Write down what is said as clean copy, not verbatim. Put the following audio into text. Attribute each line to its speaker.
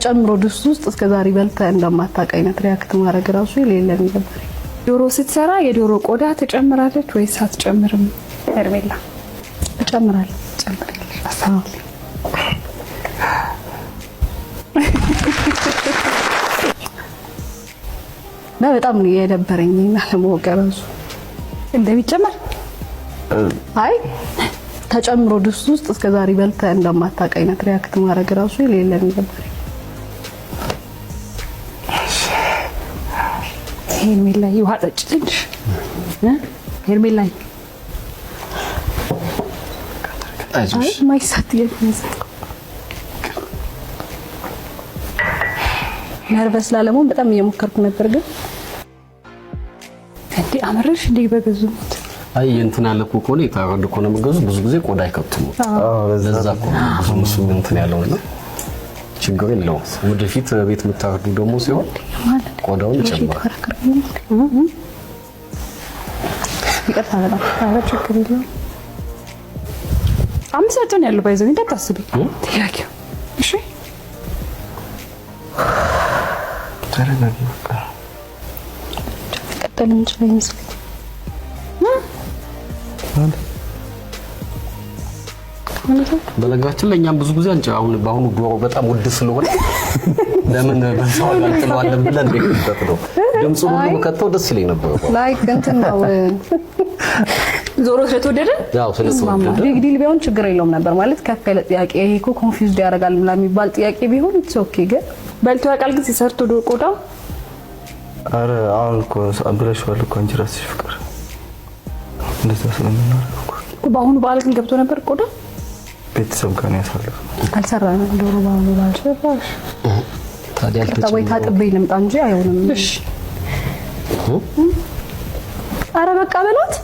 Speaker 1: ተጨምሮ ድስት ውስጥ እስከ ዛሬ በልተህ እንደማታውቅ አይነት react ማድረግ ራሱ የሌለ ነበር።
Speaker 2: ዶሮ ስትሰራ የዶሮ ቆዳ ትጨምራለች ወይስ አትጨምርም? ሄርሜላ።
Speaker 1: እጨምራለሁ።
Speaker 2: ትጨምራለች።
Speaker 1: እና በጣም ነው የደበረኝ እና ለማወቅ ራሱ
Speaker 2: እንደሚጨመር።
Speaker 1: አይ፣ ተጨምሮ ድስት ውስጥ እስከ ዛሬ በልተህ እንደማታውቅ አይነት react ማድረግ ራሱ የሌለ ነበር።
Speaker 2: ሄርሜላ፣ ውሃ ጠጭ ትንሽ እ ሄርሜላ።
Speaker 3: አይዞሽ።
Speaker 1: ማይሳት ጥያቄ ነው የሰጠው። Nervous ላለመሆን በጣም እየሞከርኩ ነበር ግን
Speaker 2: እንዴ አመረሽ እንዴ በገዙ ሞት።
Speaker 3: አይ፣ እንትን ያለ እኮ ከሆነ፣ የታረደ ከሆነ መገዙ ብዙ ጊዜ ቆዳ አይከብትም። ለዛ እኮ ነው ብዙ እሱ እንትን ያለውና ችግር የለውም። ወደፊት ቤት የምታርዱ ደግሞ ሲሆን ቆዳውን ይጨምራል።
Speaker 1: ይቅርታ በጣም።
Speaker 2: ኧረ ችግር የለውም። 5 ነጥብ ነው ያለው፣ ባይዘው እንዳታስቢ ጥያቄው። እሺ።
Speaker 4: ተረጋጊ በቃ።
Speaker 1: መቀጠል የምችለው ይመስለኝ።
Speaker 4: ማለት?
Speaker 3: በነገራችን ላይ እኛም ብዙ ጊዜ አንጨ አሁን በአሁኑ ዶሮ በጣም ውድ ስለሆነ ለምን በዛ ዋጋ እንጥለዋለን ብለን ነው የከተትነው። ድምፁን ሁሉ ከተው ደስ ይለኝ ነበር።
Speaker 1: Like እንትን ነው።
Speaker 2: ዞሮ ስለተወደደ።
Speaker 3: ያው ስለተወደደ።
Speaker 1: Big deal ቢሆን ችግር የለውም ነበር። ማለት ከፍ ያለ ጥያቄ፣ ይሄ እኮ confused ያደርጋል ምናምን የሚባል ጥያቄ ቢሆን it's okay፣ ግን
Speaker 2: በልቶ ያውቃል ግን ሲሰርቶ ዶሮ ቆዳው?
Speaker 4: አረ አሁን እኮ ብለሽዋል እኮ አንቺ ራስሽ ፍቅር፣ እንደዛ ስለምናደርግ እኮ።
Speaker 2: እኮ በአሁኑ በዓል ግን ገብቶ ነበር ቆዳ።
Speaker 4: ቤተሰብ ጋር ነው ያሳለፍነው።
Speaker 1: አልሰራንም ዶሮ በአሁኑ በዓል።
Speaker 2: ጭራሽ።
Speaker 3: ታዲያ
Speaker 1: ወይ
Speaker 3: አልተጨመረውም።
Speaker 1: ታጥቤ ልምጣ እንጂ አይሆንም።
Speaker 2: እሺ።
Speaker 1: አረ በቃ በሏት።